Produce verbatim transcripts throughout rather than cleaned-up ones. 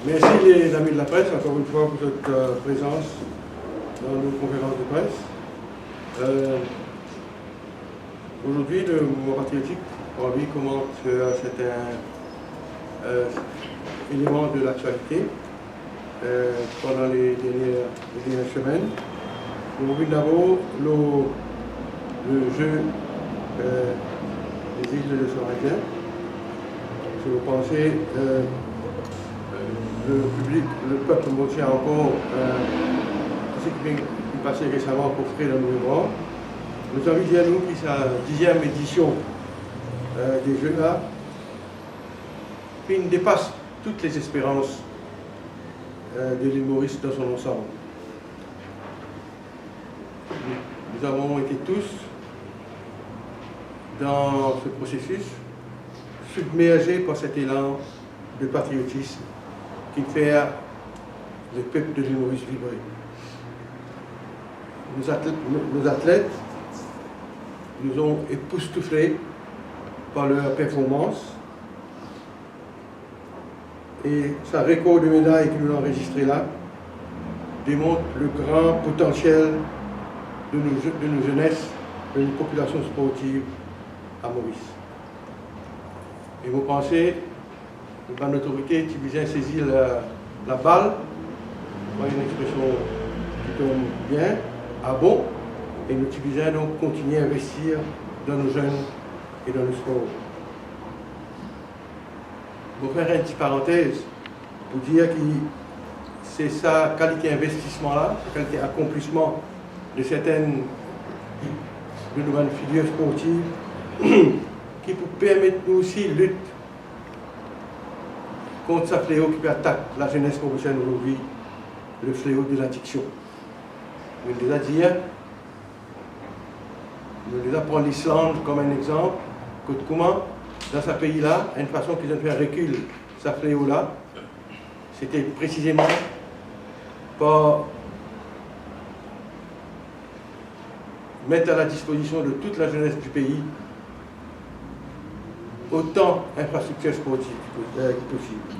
Merci les amis de la presse, encore une fois, pour votre euh, présence dans nos conférences de presse. Euh, Aujourd'hui, le mouvement patriotique, pour lui, commence euh, c'est un euh, élément de l'actualité euh, pendant les dernières, les dernières semaines. Nous avons d'abord le, le jeu euh, des îles de l'océan Indien. Si vous pensez, euh, le public, le peuple mauricien encore, euh, tout ce qui vient de passer récemment pour frire dans le mouvement, nous avons dit à nous que sa dixième édition euh, des Jeux là, qui dépasse toutes les espérances euh, de l'île Maurice dans son ensemble. Nous avons été tous dans ce processus, submergés par cet élan de patriotisme qui fait le peuple de l'île Maurice vibrer. Nos athlètes, nos athlètes nous ont époustouflés par leur performance. E sa rekor de meday ki nou anrezistre la demont le gran potansiel de nou, de nou zenes, de nou popilasion sportiv a Moris. E mo panse, bann otorite ti bizin sezi la, labal, pran enn expresion ki tom bien, a bon, e nou ti bizin donk kontigne investir dan nou zenn e dan nou spor. Mo fer enn ti parantez pou dir ki se sa kalite investisman la, sa kalite akonplisman de sertenn de nou bann filir sportiv ki pou permet nou osi lit kont sa fleo ki pe atak lazenes morisienn ozordi, le fleo de ladiksion. Mo deza dir, nou deza pran Lisland kom enn exanp, kot kouma dan sa pei la, enn fason ki zot fer rekil sa fleo la, sete presizeman par met a la dispozision de tout lazenes di pei otan infrastriktir sportiv ki po-, eh, ki posib.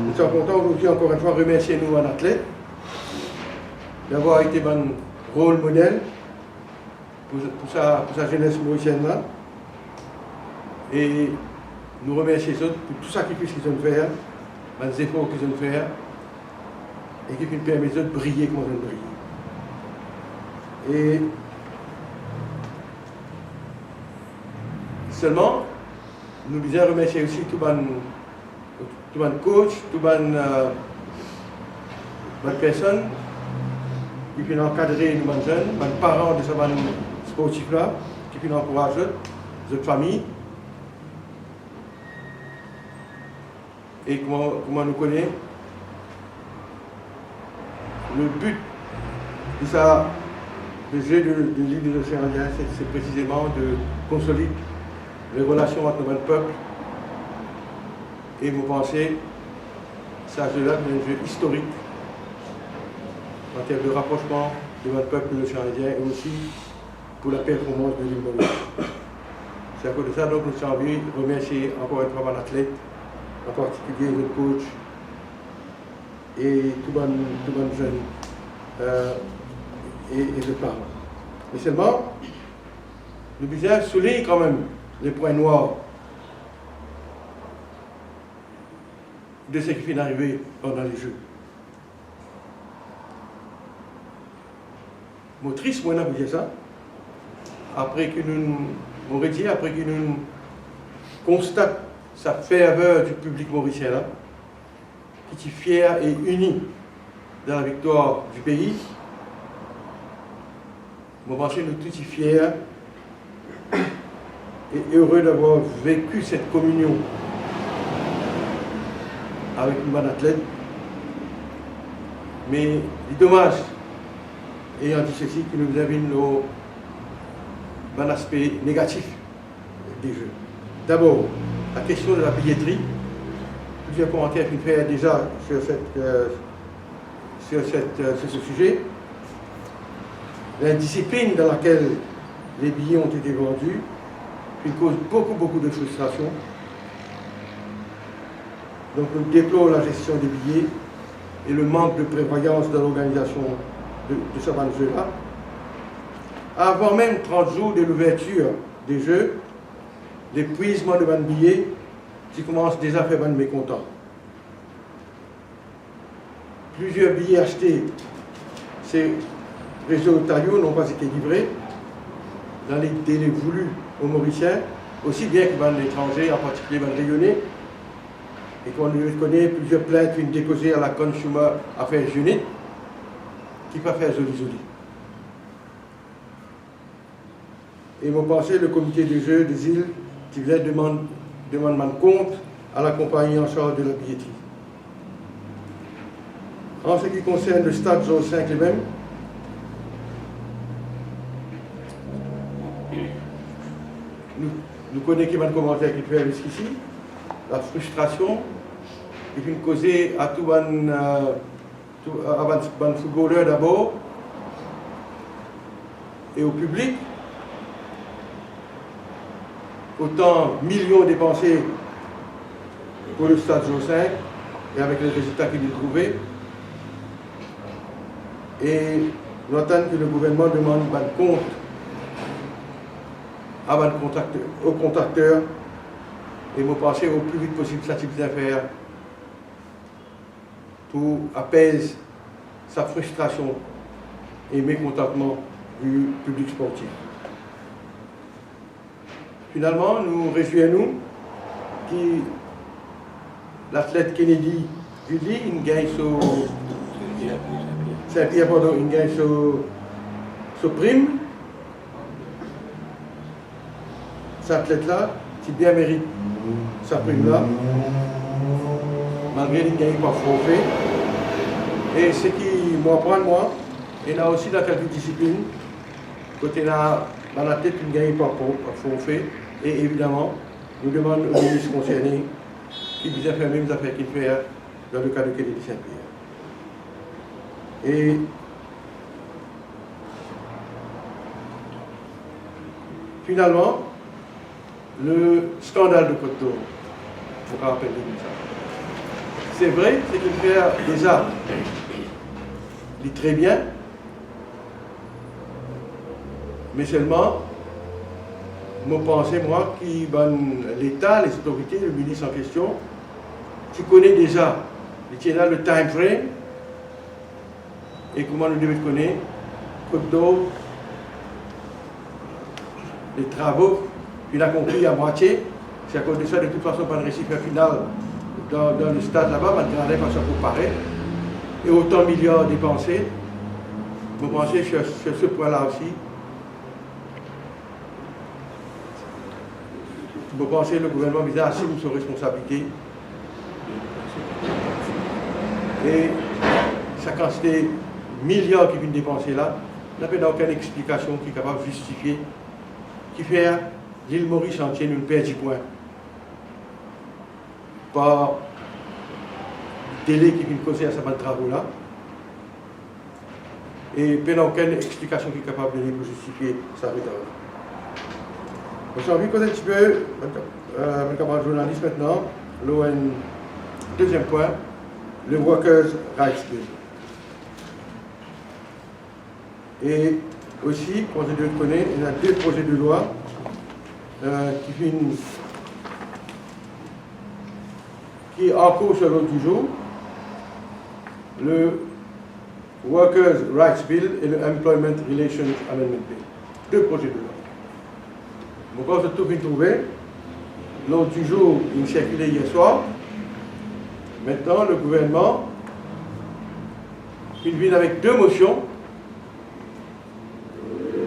Nou ti kontan ozordi ankor enn fwa remersie nou bann atlet davwar ete bann rol model pou, pou sa, pou sa zenes morisienn la. E nou remersie zot pou tou sakrifis ki zot fer, bann zefor ki zot fer, e ki finn permet zot briye kouma zot briye. E selman, nou bizin remersie osi tou bann, tou bann coach, tou bann, eh, bann personn ki finn ankadre nou bann zenn, bann paran de sa bann sportif la, ki finn ankouraz zot, zot fami. E kouma, kouma nou kone, le but de sa, de ze de, de Lig de Losean Indien, se, se presizeman de konsolid le relasion ant nou bann pep. E mo panse, sa ze la, se enn ze istorik an term de raprosman de bann pep de Losean Indien e osi pou la performans de Lil Moris. Se akoz de sa, donk, nou ti anvi remersie ankor enn fwa bann atlet, an partikilie zot coach e tou bann, tou bann zenn, eh, e, e zot paran. Me selman, nou bizin soulign kanmem le pwin nwar de seki finn arive pandan le ze. Mo tris, mo ena pou dir sa. Apre ki nou, mo redir, apre ki nou konstat sa ferver di piblik morisien la, ki ti fier e ini dan laviktwar di pei, mo panse nou tou ti fier e ere davwar veki set kominion avek nou bann atlet. Me li domaz, e an di sesi, ki nou bizin vinn lor bann aspe negatif de ze. Dabor, la kestion de la billetri, plizier komanter finn fer deza sur cette, euh, sur cette, euh, sur ce sujet. L'indiscipline dans laquelle les billets ont été vendus, qui cause beaucoup, beaucoup de frustration. Donk, nou deplor lagestion de biye e le mank de prevwayans dan lorganizasion de, de sa bann ze la. Avan mem trant zour de louvertir de ze, lepwizman de bann biye ti koumans deza fer bann mekontan. Plizier biye aste se rezo Taillou n'ont pas été livrés dans les délais voulus aux Mauriciens, osi bien ki bann etranze, an partikilie bann Reyone. E kouma nou kone, plizier plint finn depoze a la Consumer Affairs Unit, ki pa fer zoli zoli. E mo panse le komite de ze de zil ti bizin demann, demann bann kont a la konpagni an sarz de la billetri. An se ki konsern le stad Georges cinq limem, nou, nou kone ki bann komanter ki fer ziskisi, la fristrasion ki finn koze a tou bann, euh, tou, a, a bann, bann footballer dabor, e o piblik, otan milion depanse pou le stad Georges cinq, e avek le rezilta ki li trouve, e nou atann ki le gouvernman demann bann kont a bann kontrakter, o kontrakter, e mo panse o pli vit posib sa ti bizin fer pou apez sa fristrasion e mekontantman di piblik sportif. Finalman, nou rezwir nou ki latlet Kennedy Villy inn gagn so, Saint-Pierre, pardon, inn gagn so, so prim. Sa atlet la ti bien merit sa prim la, malgre li gagn par forfe. E seki mo aprann mwa, ena osi dan kelke disiplin kot ena bann atlet ki gagn par for-, par forfe. E evidaman, nou demann o minis konserne ki bizin fer mem zafer ki fer dan le ka de Kennedy Saint-Pierre. E finalman, le skandal de Côte d'Or, mo kapav apel li koumsa. Se vre, seki fer deza, li tre bien, me selman, mo panse, mwa, ki bann Leta, lezotorite, le minis an kestion, ti kone deza, li ti ena le time frame, e kouma nou devret kone, Côte d'Or, letravo finn akonpli amwatie, se akoz de sa, de tout fason, pa'nn resi fer final dan, dan le stad laba, bann gradin pa ti ankor pare, e otan miliar depanse. Mo panse, sur, sur se pwin la osi, mo panse le gouvernman bizin asim so responsabilite. E sa kantite miliar ki finn depanse la, napa okenn explikasion ki kapav zistifie, ki fer Lil Moris antie nou perdi pwin par dele ki finn koze a sa bann travo la. E pena okenn explikasion ki kapav done pou zistifie sa retar. Mo ti anvi koz enn tipe, euh, bann kamarad zournalis, aster lor enn deziem pwin, le Workers' Rights Bill. E osi, kouma zot kone, ena de proze de lwa, euh, ki finn, ki ankor sur l'ordre du jour, le Workers' Rights Bill e le Employment Relations Amendment Bill. De proze de lwa. Mo krwar zot tou finn trouve, l'ordre du jour inn sirkile yer swar. Aster, le gouvernman finn vinn avek de mosion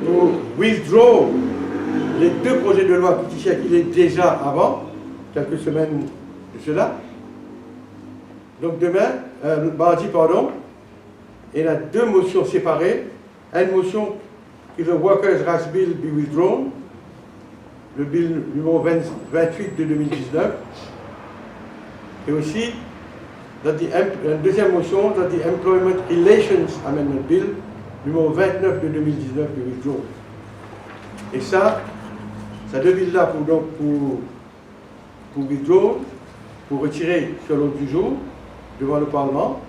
pou withdraw le de proze de lwa ki ti sirkile deza avan, kelke semenn de sela. Donk demin, euh, mardi, pardon, ena de mosion separe. Enn mosion ki le Workers' Rights Bill be withdrawn, le bill nimero vin, vintwit de de mil diznef, e osi, dan di em-, enn deziem mosion, dan di Employment Relations Amendment Bill, nimero vintnef de de mil diznef, be withdrawn. E sa, sa de bill la pou, donk, pou, pou withdraw, pour retirer sur l'ordre du jour devant le Parlement.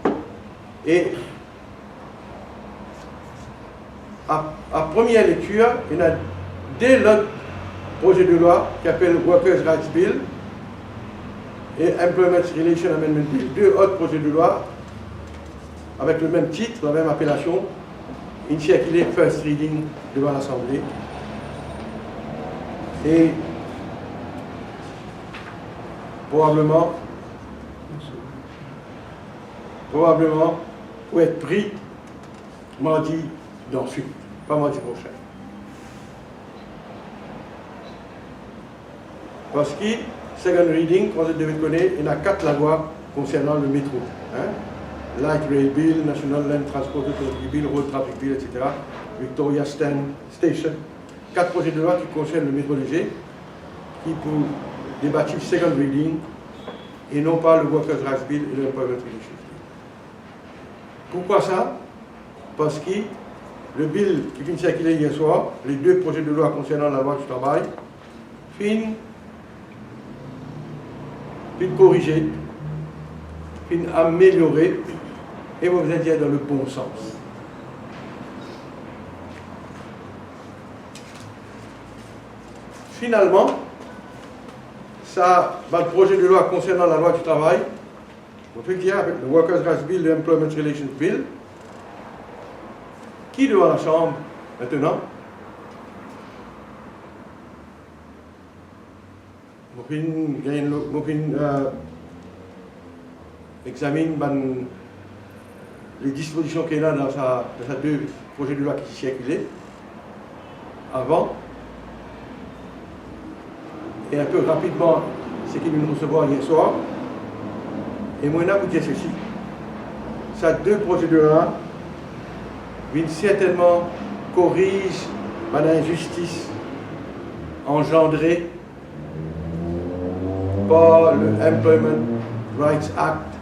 Et à, à première lecture, il y a deux autres projets de loi qui appellent Workers' Rights Bill et Employment Relation Amendment Bill, deux autres projets de loi avec le même titre, la même appellation, inn cirkile first reading devan Lasanble. E probableman, probableman pou et pri mardi d'answit, pa mardi prosin. Parski second reading, kouma zot devret kone, ena kat lalwa konsernan le metro, hein? Light Rail Bill, National Land Transport Authority Bill, Road Traffic Bill, et cetera, Victoria Stand Station. Kat proze de lwa ki konsern le metro leger, ki pou debat second reading, e non pa le Workers' Rights Bill e le Employment Relations Bill. Pourquoi ça? Parski le bill ki finn sirkile yer swar, les deux projets de loi concernant la loi du travail, finn, finn korize, finn ameliore, e mo bizin dir dan le bon sans. Finalman, sa bann proze de lwa konsernan la lwa di travay, mo finn dir avek le Workers' Rights Bill, le Employment Relations Bill, ki devan Lasam aster, mo finn gagn lo-, mo finn, euh, examinn bann, les dispositions ki ena dan sa, dan sa de proze de lwa ki ti sirkile avan, e inpe rapidman seki nou resevwar yer swar, e mo ena pou dir sesi, sa de proze de lwa vinn sertennman koriz bann inzistis anzandre par le Employment Rights Act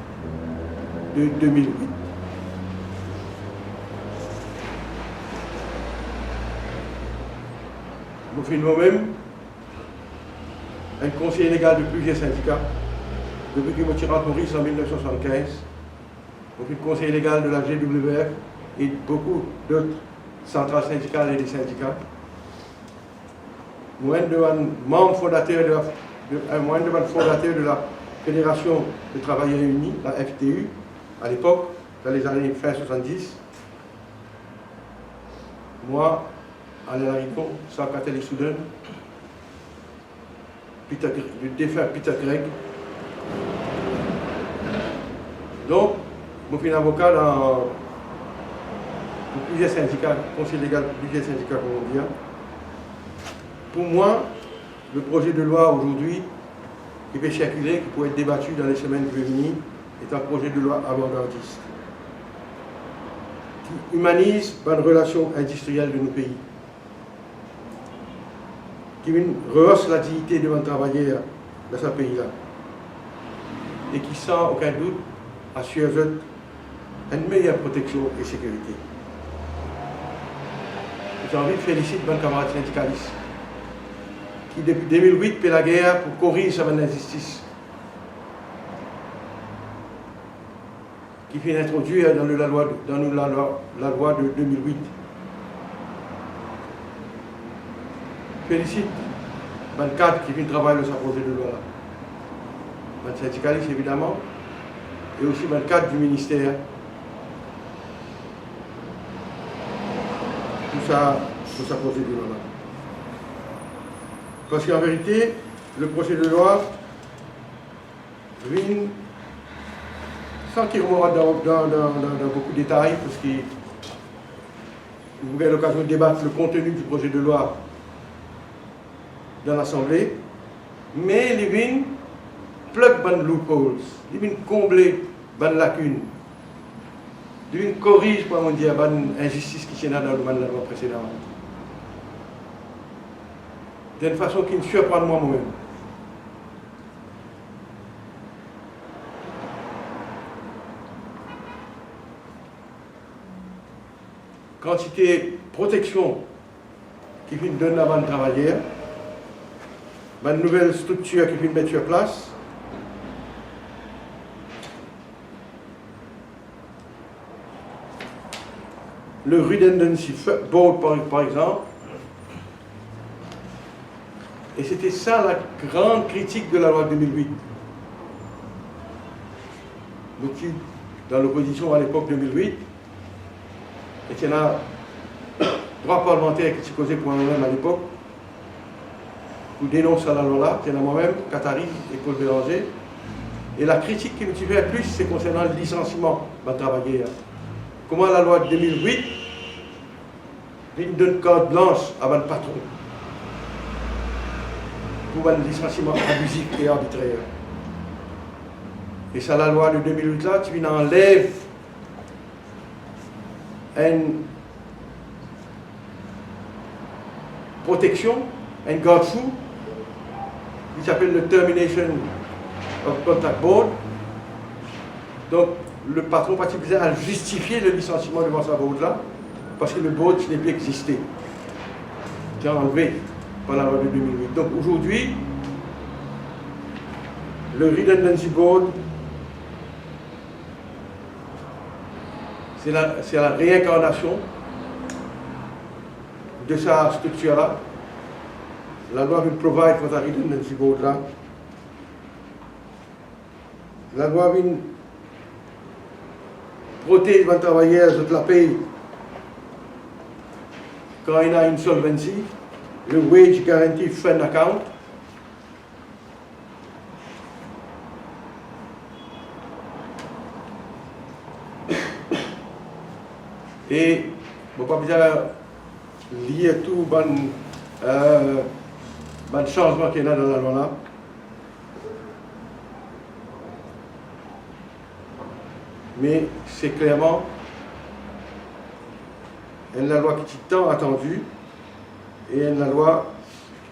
de deux mille huit. Mo finn momem enn konsey legal de plizier sindika. Depi ki mo ti rant Moris an mil nef san swasannkinz, mo finn konsey legal de la G W F e boukou dot santral sindikal e de sindika. Mo enn de bann manm fondater de la, de, euh, mo enn de bann fondater de la Fédération des Travailleurs Unis, la F T U, à l'époque, dans les années fin soixante-dix. Mwa, Alain Larigon, Sir Catel Issoudun, Peter Gre-, le défunt Peter Gregg. Donk, mo finn avoka dan, pou plizier sindika, konsey legal pou plizier sindika, kouma nou dir. Pou mwa, le proze de lwa azordi ki pe sirkile, ki pou et debati dan le semenn ki pe vini, est un projet de loi avant-gardiste, ki imaniz bann relasion indistriel de nou pei, ki vinn rehos ladignite de bann travayer dan sa pei la, e ki, san okenn dout, asir zot enn meyer proteksion e sekirite. Mo anvi felisit bann kamarad sindikalis ki, depi de mil wit, pe lager pou koriz sa bann inzistis ki finn introdwir dan nou lalwa, dan nou lalwa, lalwa de de mil wit. Felisit bann kad ki finn travay lor sa proze de lwa la, bann sindikalis evidaman, e osi bann kad di minister pou sa, pou sa proze de lwa la. Parski an verite, le proze de lwa vinn, san ki mo rant dan, dan, dan, dan, dan boukou detay, parski nou pou gagn lokazion debat le konteni di proze de lwa dan Lasanble, me li vinn plug bann loopholes, li vinn konble bann lakinn, li vinn koriz, pou mo dir, bann inzistis ki ti ena dan bann lalwa presedan, dan enn fason ki sirprann mwa, momem. Kantite proteksion ki finn donn a bann travayer, bann nouvel striktir ki finn met sir plas, le Redundancy Board, par, par exemple. Et c'était ça la grande critique de la loi de deux mille huit. Nous étions dans l'opposition à l'époque deux mille huit, e ti ena trwa parlemanter ki ti koze pou mwa mem alepok pou denons sa lalwa la, ti ena mwa mem, Katari e Paul Bélanger. E lakritik ki nou ti fer plis, se konsernan lisansiman bann travayer. Kouma lalwa de deux mille huit vinn donn kart blans a bann patron pou bann lisansiman abizif e arbitrer. E sa lalwa de deux mille huit la ti vinn anlev enn proteksion, enn gard-fou, ki apel le Termination of Contract Board. Donk, le patron pa ti bizin al zistifie le lisansiman devan sa board la, parski le board ti nepli existe. Ti anlve par lalwa de deux mille huit. Donk, azordi, le Redundancy Board, se la, se la reinkarnasion de sa striktir la. Lalwa vinn provide for sa Redundancy Board la. Lalwa vinn protez bann travayer, zot lapey kan ena insolvency, le Wage Guarantee Fund Account. E mo pa bizin lir tou bann, eh, bann sanzman ki ena dan lalwa la. Me se klerman enn lalwa ki ti tan atandi e enn lalwa,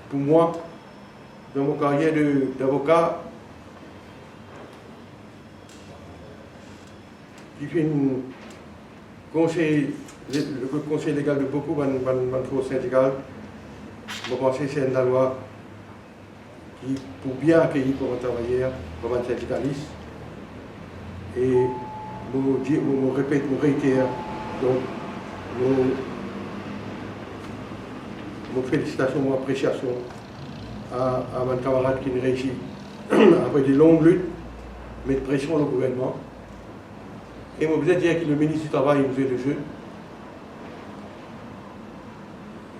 pou mwa, dan mo karyer de, davoka, ki finn konsey, le, le konsey legal de boukou bann, bann, bann fors sindikal, mo panse se enn lalwa ki pou bien akeyi par bann travayer, par bann sindikalis. E mo dir, mo, mo repet, mo reiter, donk, mo, mo felisitasion, mo apresiasion a, a bann kamarad ki finn reisi, apre de long lit, met presion lor gouvernman. E mo bizin dir ki le minis di travay inn zwe le ze.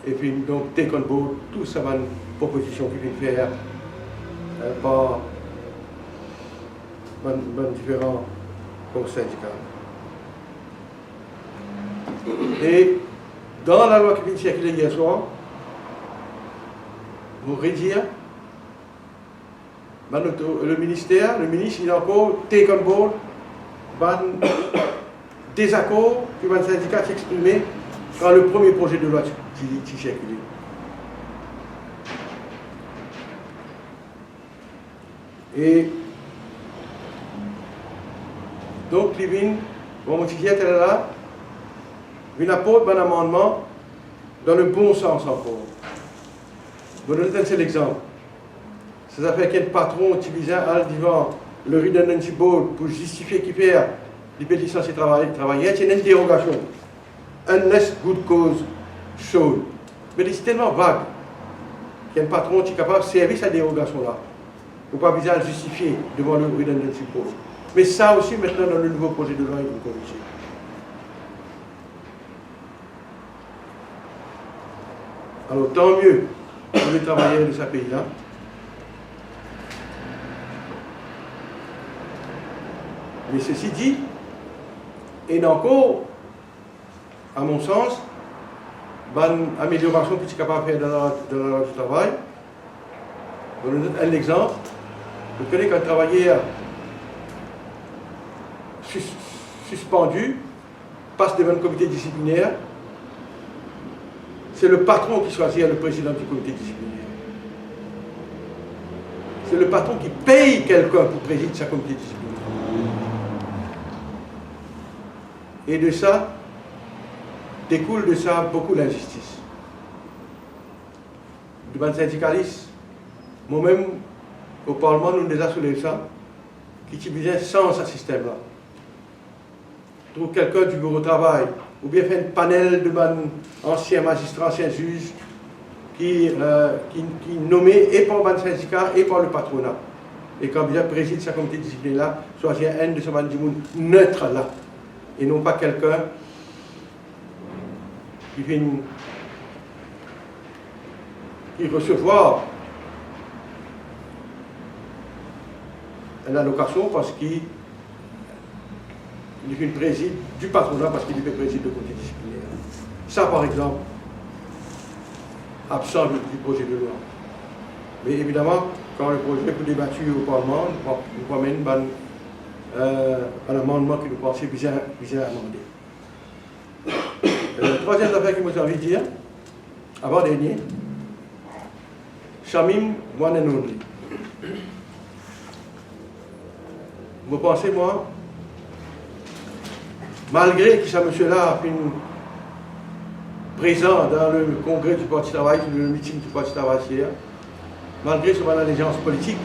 E finn donk take on board tou sa bann propozision ki finn fer, eh, par bann, bann diferan kor sindikal. E dan lalwa ki finn sirkile yer swar, mo redir, bann oto-, le minister, le minis, inn ankor take on board bann dezakor ki bann sindika ti exprime kan le premie proze de lwa ti, ti, ti sirkile. E donk, li vinn, bon, mo ti dir taler la, vinn aport bann amannman dan le bon sans ankor. Mo donn enn sel exanp. Sa zafer ki enn patron ti bizin al devan le Redundancy Board pou zistifie kifer li pe lisansie travay-, travayer, ti ena enn derogasion, unless good cause shown. Me li ti telman vag ki enn patron ti kapav servi sa derogasion la. Ou pa bizin al zistifie devan le Redundancy Board. Me sa osi, aster, dan le nouvo proze de lwa, inn korize. Alor, tanmie pou le travayer de sa pei la. Me sesi di, ena ankor, a mon sans, bann ameliorasion ki ti kapav fer dan la, dan lalwa di travay. Mo donn zot enn lexanp. Zot kone, kan enn travayer sis-, sispandi, pas devan enn komite disipliner, se le patron ki swazir le prezidan di komite disipliner. Se le patron ki pey kelkenn pou prezid sa komite disipliner. E de sa, dekoul de sa boukou linzistis. De bann sindikalis, mwa mem, o parlman, nou deza soulev sa, ki ti bizin sanz sa sistem la. Trouv kelkenn di biro travay oubien fer enn panel de bann ansien mazistra, ansien ziz ki, eh, ki, ki nome e par bann sindika e par lepatrona. E kan bizin prezid sa komite disipliner la, swazir enn de sa bann dimoun net la, e non pa kelkenn ki finn, ki resevwar enn alokasion parski li finn prezid di patrona, parski li pe prezid lekomite disipliner. Sa, par exanp, absan di, di proze de lwa. Me evidaman, kan leproze pou debati o Parlman, nou pou, nou pou amenn bann, eh, bann amannman ki nou panse bizin, bizin amande. Eh, trwaziem zafer ki mo ti anvi dir, avan dernie, Shamim, one and only. Mo panse, mwa, malgre ki sa misie la finn prezan dan le kongre di Parti Travay, le miting di Parti Travay, malgre so bann alezians politik,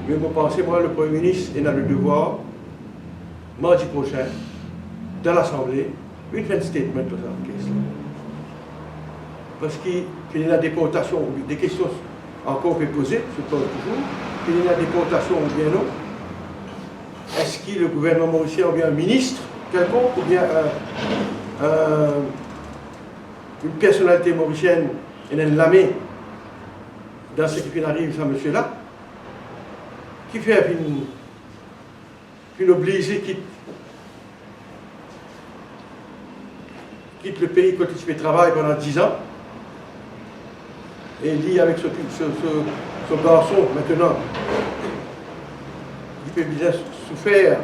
me mo panse, mwa, le Premie Minis ena le devwar, mardi prosin, dan Lasanble, vinn fer enn statement lor sa kes la. Parski finn ena deportasion, de kestion ankor pe poze, se poz touzour, finn ena deportasion oubien non? Eski le gouvernman morisien oubien enn minis kelkonk oubien, eh, eh, enn personalite morisienn ena enn lame dan seki finn ariv sa misie la? Kifer finn, finn oblize kit, kit lepei kot li ti pe travay pandan diz an, e li avek so, so, so, so garson, aster, li pe bizin soufer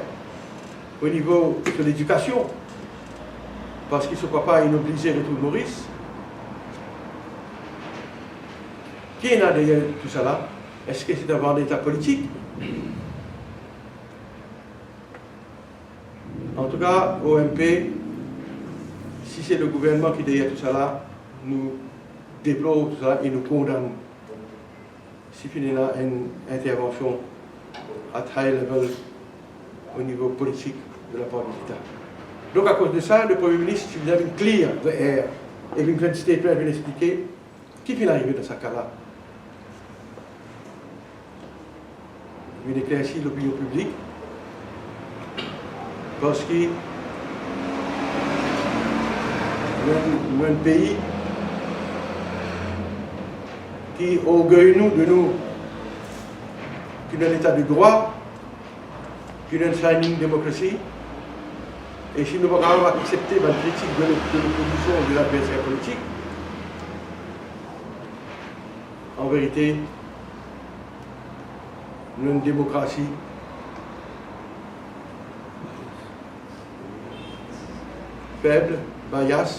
o nivo so ledikasion, parski so papa inn oblize retourn Moris. Ki ena deryer tousala? Eski se enn vandeta politik? Antouka, O M P, si se le gouvernman ki deryer tousala, nou deplor tousala e nou kondann si finn ena enn intervansion at high level o nivo politik de lapar de Leta. Donk, akoz de sa, le Premie Minis ti bizin vinn clear the air e vinn fer enn statement, vinn explike ki finn arive dan sa ka la. Vinn eklersi lopinion piblik, parski nou, nou enn pei ki orgey nou de nou, ki nou enn leta de drwa, ki nou enn shining democracy, e si nou pa kapav aksepte bann kritik de lo-, de lopozision, de ladverser politik, an verite, nou enn demokrasi feb, bias,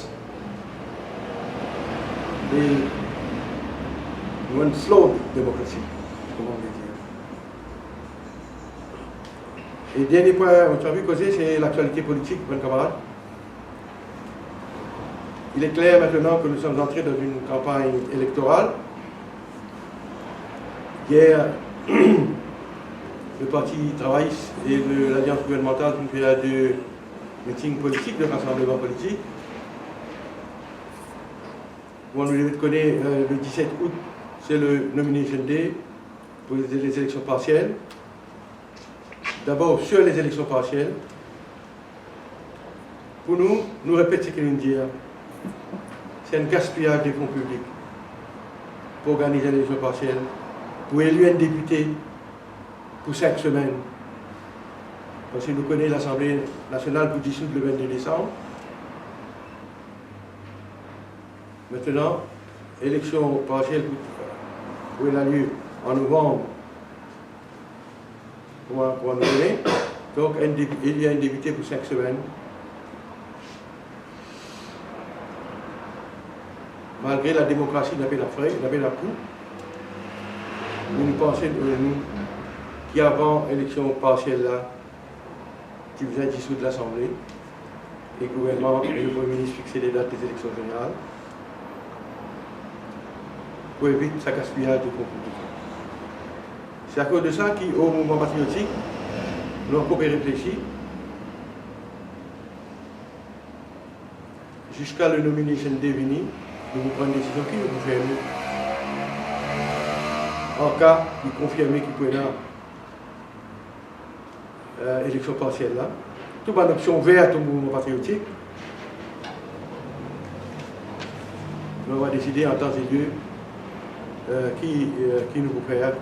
e nou enn flawed demokrasi, kouma on pe dir. E dernie pwin mo ti anvi koze, se laktialite politik, bann kamarad. Il est clair maintenant que nous sommes entrés dans une campagne électorale. Hier, le Parti Travayis e le, Lalians Gouvernmantal finn fer de miting politik, de rasanbleman politik. Bon, nou devret kone, euh, le dix-sept août, c'est le nomination day pour les, les élections partielles. D'abord, sur les élections partielles, pou nou, nou repet seki nou dir, se enn gaspiyaz de fon piblik pou organiz enn eleksion parsiel, pou eli enn depite pou sink semenn. Parski nou kone Lasanble Nasional pou disoud le vennde desam. Aster, eleksion parsiel pou, pou ena lie an novanm. Kouma, kouma nou kone, donk, enn depi-, eli enn depite pou sink semenn. Malgre lademokrasi ena pena fre, ena pena kou, me nou panse, nou, nou, ki avan eleksion parsiel la, ti bizin disoud Lasanble e gouvernman e le Premie Minis fixe le dat de eleksion zeneral pou evit sa gaspiyaz de fon piblik. Se akoz de sa ki o Mouvman Patriotik, nou ankor pe reflesi Ziska le nomination day vini, nou pou pran desizion ki nou pou fer nou. An ka li konfirme ki pou ena, eh, eleksion parsiel la, tou bann opsion ouver a tou mouvman patriotik. Nou va deside an tan e lie, eh, ki, eh, ki nou pou fer,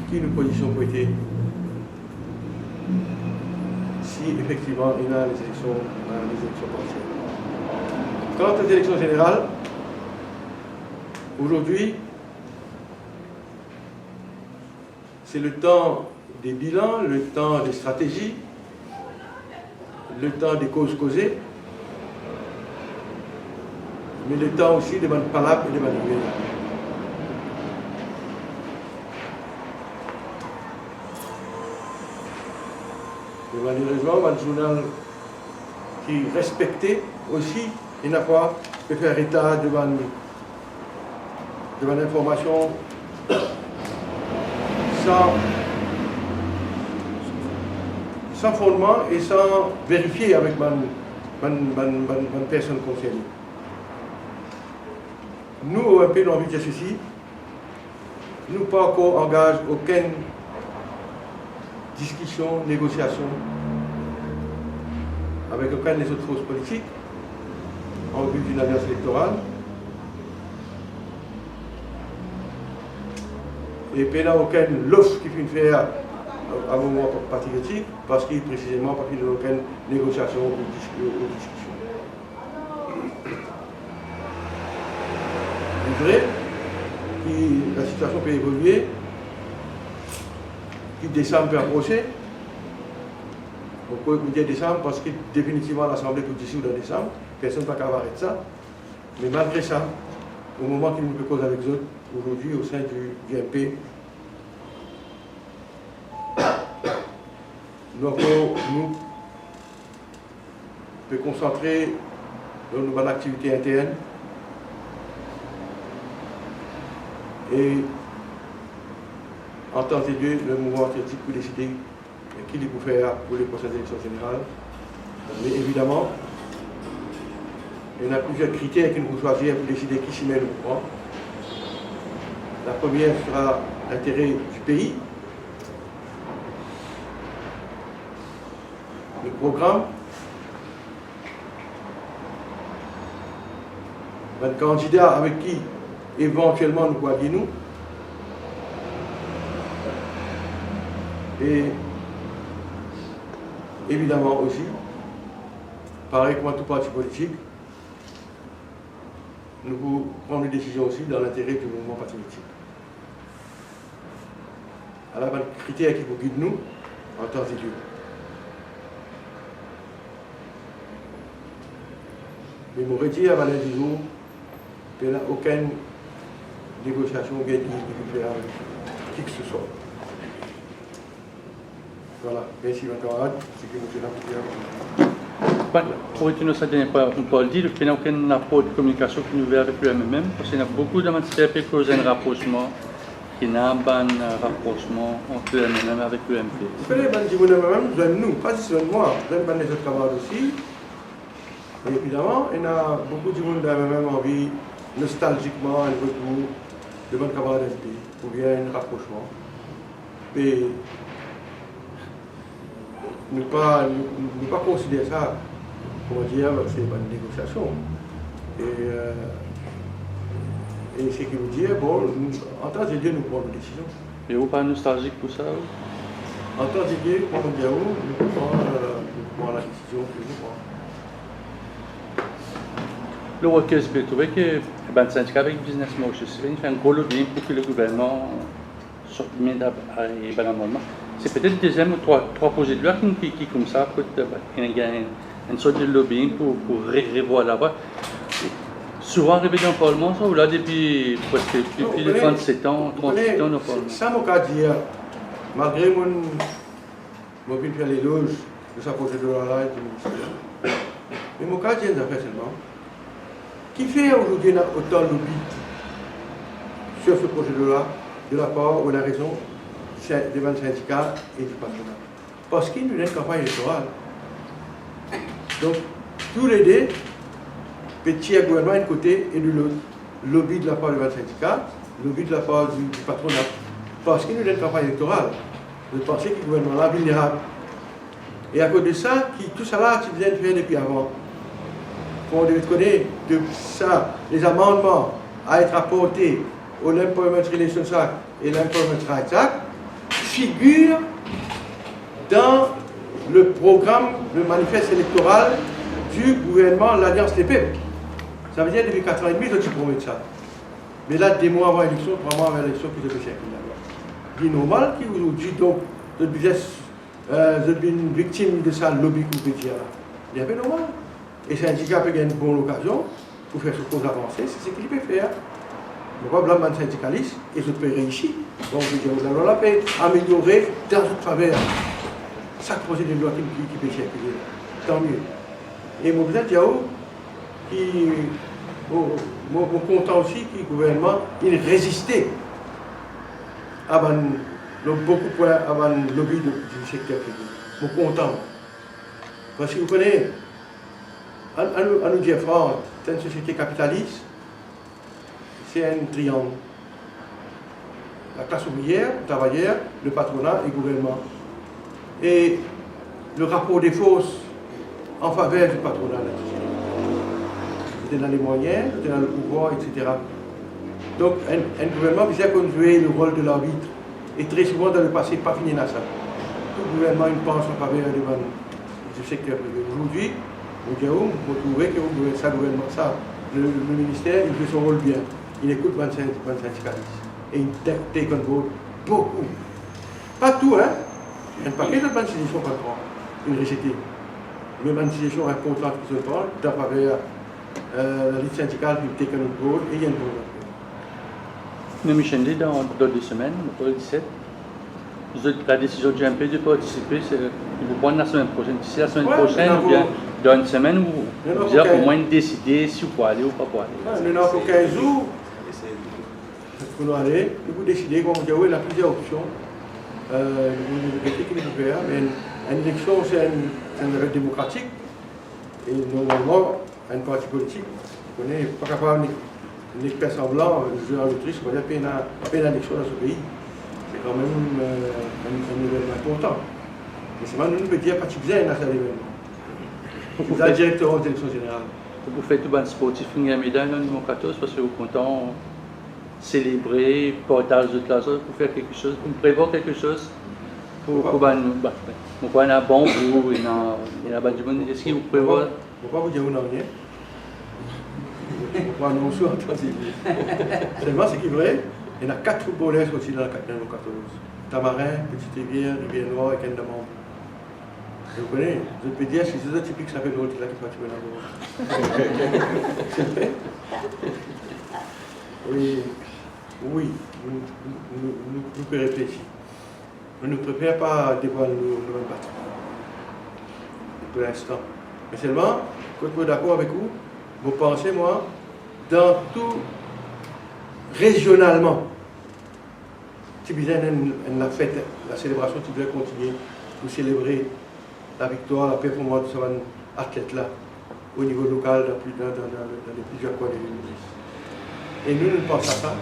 ki nou pozision pou ete, si efektivman ena lezileksion, eh, lezileksion parsiel. Kant a lezileksion zeneral, azordi, se letan de bilan, letan de stratezi, letan de koz koze, me letan osi de bann palab e de bann rimel. Me malerezman, bann zournal ki respekte osi, ena fwa pe fer retar de bann, de bann informasion san, san fondman e san verifie avek bann, bann, bann, bann, bann personn konserne. Nou, O M P, nou anvi dir sesi, nou pa ankor angaz okenn diskision, negosiasion avek okenn lezot fors politik an vi dinn alians elektoral. E pena okenn lof ki finn fer a, a mouvman patriotik, parski presizeman pa finn ena okenn negosiasion ou dis-, ou diskision. Li vre ki lasitiasion pe evolie, ki Desam pe aprose. Pourkwa mo dir Desam? Parski definitivman Lasanble pou dizoud an Desam, personn pa kav aret sa. Me malgre sa, o moman ki nou pe koz avek zot, azordi, o sin di V M P, nou ankor, nou pe konsantre dan nou bann aktivite intern e an tan e lie, le mouvman patriotik pou deside ki li pou fer pou le prosin eleksion zeneral. Me evidaman, ena plizier kriter ki nou pou swazir pou deside ki simin nou pou pran. La premie sera lintere di pei, le program, bann kandida avek ki evantielman nou pou align nou. E evidaman osi, parey kouma tou parti politik, nou pou pran nou desizion osi dan lintere di mouvman patriotik. Ala bann kriter ki pou gid nou an tan e lie. Me mo redir, a valeur dizour, pena okenn negosiasion oubien deal ki pou fer avek ki ke se swa. Vwala, mersi bann kamarad, seki mo ti ena pou dir. Bon, pou retenir sa dernie pwin, Paul di, pena okenn laport de kominikasion ki nou fer avek le M M M, parski ena boukou dan bann siter pe koz enn raprosman, ki ena bann, eh, raprosman ant le M M M avek le M P. Ou kone bann dimoun M M M zwenn nou, pa zis zwenn mwa, zwenn bann lezot kamarad osi. Me evidaman, ena boukou dimoun dan M M M anvi nostalzikman enn retour de bann kamarad M P, oubien enn raprosman. Me nou pa, nou, nou pa konsider sa, kouma dir, se bann negosiasion. E, eh, e seki nou dir, bon, nou, an tan e lie, nou pran nou desizion. E ou pa nostalzik pou sa, ou? An tan e lie, kouma dir ou, nou pran, eh, nou pran la desizion ki nou pran. Lor O K S B, trouve ki bann sindika avek Business Mauritius, inn fer enn gro lobbying pou ki le gouvernman sot met a, a, bann amannman. Se petet deziem ou trwa, trwa prozedlwa ki, ki, ki koumsa, kot, eh, inn gagn enn sort de lobbying pou, pou re-, revwar lalwa. Souvan arive dan parlman sa, ou la depi preske, depi trannset an, trannset an dan parlman. Non, ou kone, sa mo ka dir, malgre mo, mo vinn fer leloz de sa prozedlwa la e di minister, me mo ka dir enn zafer selman. Kifer azordi ena otan lobby sur se prozedlwa de lapar, ou ena rezon, sin-, de bann sindika e di patronal? Parski nou dan enn kanpagn elektoral. Donk, toulede pe tir gouvernman enn kote e nou lot, lobi de lapar de bann sindika, lobi de lapar di, di patrona, parski nou dan enn kanpagn elektoral. Zot panse ki gouvernman la vilnerab. E akoz de sa, ki tou sala ti bizin fer depi avan. Kan on devait connaître de ça, les amendements à être apportés au Employment Relations Act et l'Employment Rights Act figurent dans le programme, le manifeste électoral du gouvernement L'Alliance des Peuples. Savedir depi kat an edmi zot ti promet sa. Me la, de mwa avan eleksion, trwa mwa avan eleksion, ki zot pe sirkil lalwa. Li normal ki ozordi, donk, zot bizin, eh, zot vinn viktim de sa lobi ki ou pe dir la. Li inpe normal. E sindika pe gagn bon lokazion pou fer so koz avanse, se seki li pe fer. Mo pa blam bann sindikalis, e zot pe reisi. Bon, mo pe dir, lalwa la pe ameliore dan zot faver. Sak proze de lwa ki, ki, ki pe sirkile, tanmie. E mo bizin dir ou ki mo, mo, mo kontan osi ki gouvernman inn reziste a bann, lor boukou pwin, a bann lobi de, di sekter prive. Mo kontan. Parski ou kone, ann, ann nou, ann nou dir fran, dan enn sosiete kapitalis, se enn triang. Laklas ouvriyer, travayer, lepatrona e gouvernman. E le rapor de fors an faver di patrona la. Zot ena lemwayin, zot ena lepouvwar, etsetera. Donk, enn, enn gouvernman bizin konn zwe lerol de larbit. E tre souvan, dan lepase, pa finn ena sa. Tou gouvernman inn pans an faver de bann, di sekter prive. Ozordi, mo dir ou, mo trouve ki ou gouvern-, sa gouvernman, sa, le, le minister, li zwe so rol bien. Li ekout bann sin-, bann sindikalis. E li ta-, take on board boukou. Pa tou, hein. Enn pake zot bann sizesion pa pran, inn rezete. Me bann sizesion inportan ki zot pran, dan faver, eh, lalit sindikal, li take on board e li enn bon. Nou, Michel, dan, dan de semenn, le diset, zot, la desizion ti inpe de partisipe, se, li pou pran lasemenn prosenn. Disi lasemenn prosenn, oubien dan enn semenn, ou, ou dir omwin deside si ou pou ale ou pa pou ale. Wi, nou ena ankor kinz zour pou nou ale, nou pou deside, kouma dir, wi, ena plizier opsion. Eh, nou, nou, nou, ki nou pou fer, me enn, enn eleksion, se enn, se enn zafer demokratik. E normalman, enn parti politik, ou kone, pa kapav nek, nek fer sanblan, zwe a lotri, savedir pena, pena eleksion dan so pei. Se kanmem, eh, enn, enn evenman inportan. Me selman nou, nou pe dir pa ti bizin ena sa levenman. Pou, pou fer, direkteman direksion zeneral. Pou fer tou bann sportif vinn gagn medal dan Limon katorz, parski ou kontan selebre, partaz zot lazwa pou fer kiksoz, pou prevwar kiksoz pou, pou bann, ba, mo krwar ena banbo, ena, ena bann dimoun. Eski ou prevwar? Mo pa pou dir ou nanye. Mo pa anons ou an twa sezi. Selman, seki vre, ena kat foutboler sorti dan la kat, dan Limon katorz. Tamarin, Petite Rivière, Rivière Noire ek enn dan Manbo. Zot kone, zot pe dir, si se zot ti pik sa pe drol, ti la ki parti pou ena bor. Se vre. Wi, wi, nou, nou, nou, nou, nou pe reflesi. Nou, nou prefer pa devwal nou, nou bann patron pou linstan. Me selman, kot mo dakor avek ou, mo panse, mwa, dan tou, rezionalman, ti bizin enn, enn lafet, laselebrasion ti bizin kontigne pou selebre laviktwar, laperformans de sa bann atlet la, o nivo lokal, dan pli, dan, dan, dan, dan plizier kwin de Lil Moris. E nou, nou pans a sa,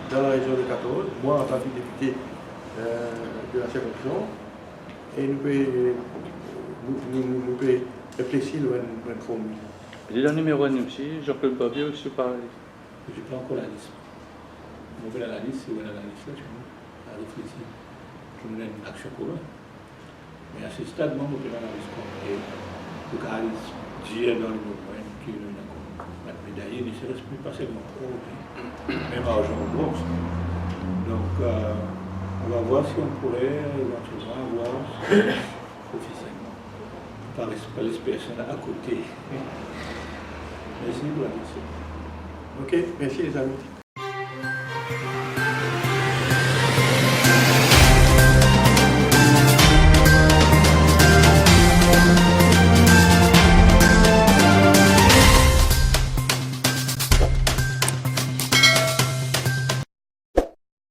dan larezion de katorz, mwa, antan ki depite, eh, de la sirkonskripsion, e nou pe, nou, nou, nou, nou pe reflesi lor enn, enn formil. Li dan nimero enn osi, Jean-Claude Barbier osi, parey. Mo pa ankor lalis. Mo fer lalis, si ou ena lalis la, si ou a reflesi pou nou ena enn aksion komin. Me a se stad, mwa, mo pena lalis konplet. Mo kapav dir dan le moman ki nou ena kom bann medaye, ne serait-ce que pa selman or, me mem arzan ou brons. Donk, euh, on va voir si on pourrait éventuellement avoir ofisielman. Par les, par les personnes à côté. Mersi pou latansion. Ok, mersi lezami.